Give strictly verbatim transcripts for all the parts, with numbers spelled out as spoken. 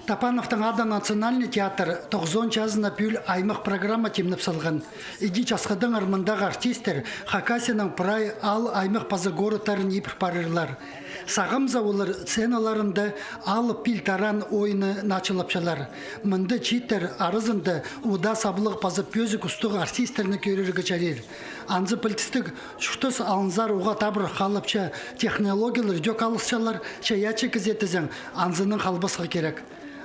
Топановтың ада национальный театр тоғызон чазына пӱӱл аймах программа тимнеп салған. Іди часхыдаңар мындағы артисттер Хакасияның прай аал, аймах паза городтарын ибіре парирлар. Сағам за олар сценаларында «Алып пил таран» ойыны начылапчалар. Мында чииттер аразында удаа саблығ паза пӧзік устығ артисттерні кӧрерге чарир. Анзы пілдістіг, чуртас алынзар уғаа табырах халапча, технологиялар идӧк алысчалар, чайаачы кізее тізең, анзынаң халбасха кирек.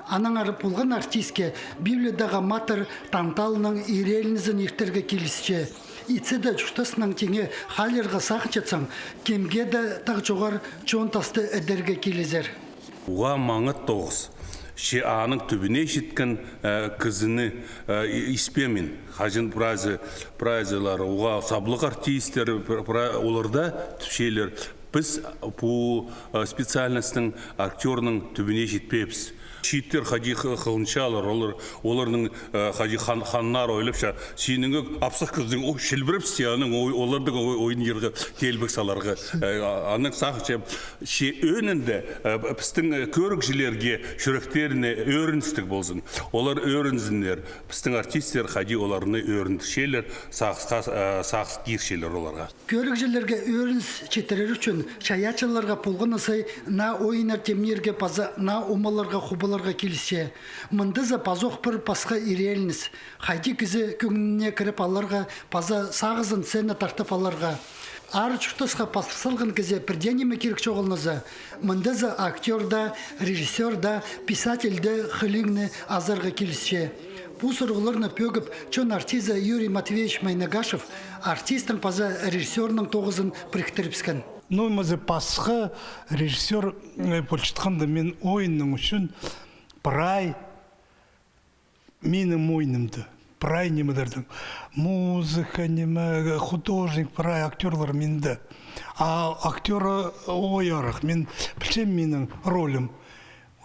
Аннаңар полған артистке Библиядағы матыр Танталның ирелінізін иртерге килісче. Итсе дее чуртаснаң тиңе халирға сағынчатсаң, кемге дее тағ чоғар чон тасты ідерге килізер. Уғаа маңат тоғыс. Че аның тӱбіне читкен, э, кізіні, э, и-, испеем мин. Хаҷан прайзы, прайзылары уғаа саблығ артисттер, пра-, пра-, олар даа тіпчелер: піс пу, э, специальностьтың, актёрның тӱбіне читпеебіс. Чииттер хайди хы-, хылынчалар, олар, оларның, э, хайди хан-, ханнары ойлапча, синің ӧк апсах кізің, о, чілбірепсің, анаң о-, оларның о-, ойын ирге теелбек саларға. Э, а-, анаң сағынчам, че ӧӧнінде, э, пістің, э, кӧрігҷілерге чӱректеріне ӧріністіг ползын. Олар ӧрінзіннер, пістің артисттер хайди оларны ӧріндірчелер, сағысха, э, сағыс кирчелер оларға. Кӧрігҷілерге ӧрініс читірер ӱчӱн чайаачыларға полған на сай наа ойыннар тимнирге паза наа омаларға хубаларға килісче. Мында за пазох пір пасха ирелініс. Хайди кізі кӧңніне кіріп аларға паза сағызын сцена тартып аларға. Аар чуртасха пастыр салған кізее пір дее ниме кирек чоғыл на за, мында за актёр даа, режиссёр даа, писатель дее хылииңні азарға килісче. Пу сурығларны пӧгіп, чон артизі Юрий Матвеевич Майнагашев артисттің паза режиссёрның тоғызын піріктірібіскен. Ну, маза пасха режиссёр, э, полчатханда, мин ойынның ӱчӱн прай минің мойнымда. Прай нимелернің. Музыка, ниме, художник, прай актёрлар минде. А актёр ой арах. Мин пілчем минің ролім.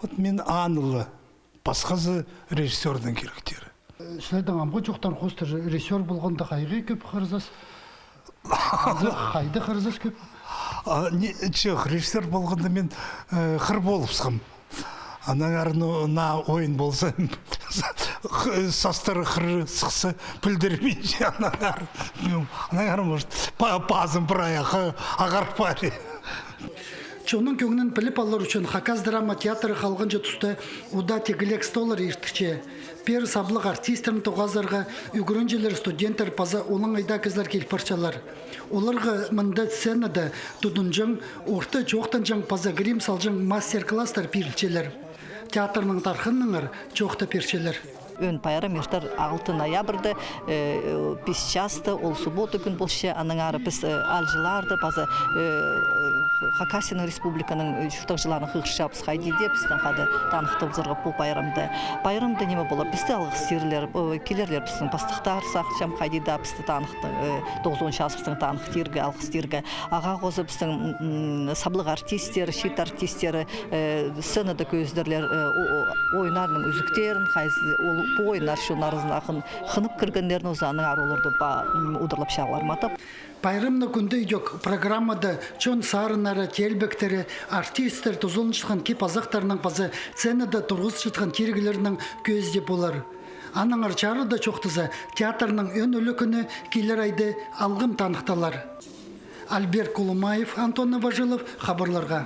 Вот мин аны ла. Пасхазы режиссёрның киректері. Сілернің амғы чоохтаң хоостыра режиссёр полғанда хайди кӧп хырзас? Хайда хырзас кӧп? А, не, чох, режиссёр полғанда мин, э, хыр полыбысхам. Аннаңар, ну, наа ойын полза, х-, састар хыр сыхса, пілдірбинче аннаңар. Ну, аннаңар, может, па-, пазым прай ағар парир. Чонның кӧңнін піліп алар ӱчӱн Хакас драма театры халғанҷы туста удаа тігілек столлар иртірче. Пеер саблығ артисттерні тоғазарға ӱгренҷілер, студенттер паза олаңай даа кізілер киліп парчалар. Оларға мында сценада тудынҷаң, орта чоохтанҷаң паза грим салҷаң мастер-класстар пирілчелер. Театрның тархынынаңар чоохтап пирчелер. Ӧӧн пайрам иртер алты ноябрьда, э, пис часта, ол суббота кӱн полча, аннаңар піс, э, аалҷыларды паза, э, Хакасияның республиканың, э, чуртағҷыларын хығырчабыс, хайди дее пістең хада таныхталзарға пу пайрамда. Пайрамда ниме полар? Пісті алғыстирлер, э, килерлер пістің пастыхтар, сағынчам, хайди даа пісті таныхты-, э, тоғызон чазыбыстаң таныхтирға, алғыстирға. Ағаа хоза пістің, м, м, саблығ артисттер, чиит артисттер, э, сценада кӧзідерлер, э, о-, о-, ойыннарның ӱзӱктерін, хайзы, ол, пу ойыннар чонның аразына хын-, хынып кіргеннерін, оза аннаңар оларды па-, м, удурлапчалар матап. Пайрамнығ кӱнде идӧк программада чон сарыннары, теелбектері, артисттер тузаланчатхан кип-азахтарының паза сценада турғызылчатхан тиріглернің кӧзі дее полар. Аннаңар чарыда чоохтаза, театрның ӧӧн ӱлӱкӱні килер айда алғым таныхталар. Альберт Кулумаев, Антон Новожилов, хабарларға.